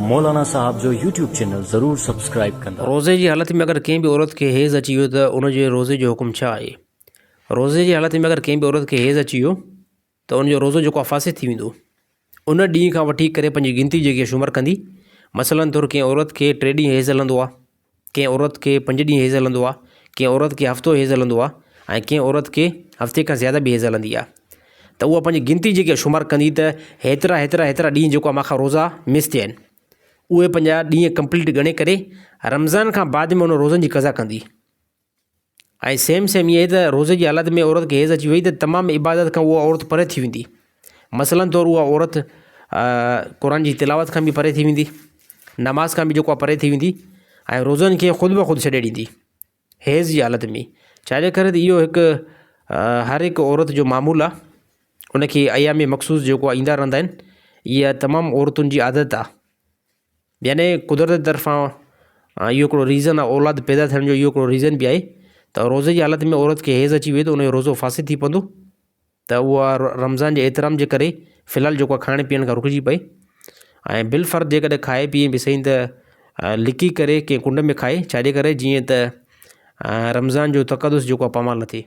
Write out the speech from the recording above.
مولانا صاحب جو YouTube channel ضرور سبسڪرائيب ڪندا. روزي جي حالت ۾ اگر ڪنهن به عورت کي حيض اچي ويو ته ان جي روزي جو حڪم ڇا آهي؟ روزي جي حالت ۾ اگر ڪنهن به عورت کي حيض اچي ويو ته ان جو روزو جيڪو آهي فاسد ٿي ويندو ان ڏينهن کان وٺي ڪري پنهنجي گنتي جيڪي شمار ڪندي مثلاً طور ڪنهن عورت کي ٽي ڏينهن حيض هلندو آهي ڪنهن عورت کي پنج ڏينهن حيض هلندو آهي، ڪنهن عورت کي هفتو حيض هلندو آهي ۽ ڪنهن عورت کي هفتي کان زياده به حيض هلندي آهي ته اها پنهنجي گنتي جيڪي شمار ڪندي ته هيترا هيترا هيترا ڏينهن جيڪو آهي مانکان روزا مس ٿيا آهن اهي پنهنجا ڏينهن ڪمپليٽ ڳڻي ڪري رمضان کان بعد ۾ ان روزن جي قضا ڪندي. ۽ سيم سيم ائين ته روزي جي حالت ۾ عورت کي حيض اچي وئي ته تمام عبادت کان اها عورت پري ٿي ويندي مثلاً طور اها عورت قرآن جي تلاوت کان به پري ٿي ويندي نماز کان به جيڪو آهي پري ٿي ويندي ۽ روزن کي خود بخود ڇڏي ڏيندي حيض جي حالت ۾ ڇاجي ڪري ته اهو هڪ هر هڪ عورت جو معمول آهي ان کي ايام مخصوص جيڪو آهي ايندا رهندا آهن اها تمام عورتن جي عادت آهي يعني قدرت جي طرفان اهو هڪڙو ريزن آهي اولاد پيدا ٿيڻ جو اهو هڪڙو ريزن به آهي ته روزي جي حالت ۾ عورت کي حيض اچي وئي ته ان جو روزو فاسد ٿي پوندو ته اها رمضان جي احترام جي ڪري في الحال جيڪو آهي کائڻ پيئڻ کان رڪجي پئي ۽ بالفرض جيڪڏهن کائي پيئي به سهي ته لڪي ڪري ڪنهن ڪنڊ ۾ کائي ڇاجي ڪري جيئن ته رمضان جو تقدس جيڪو آهي پامال نه ٿئي.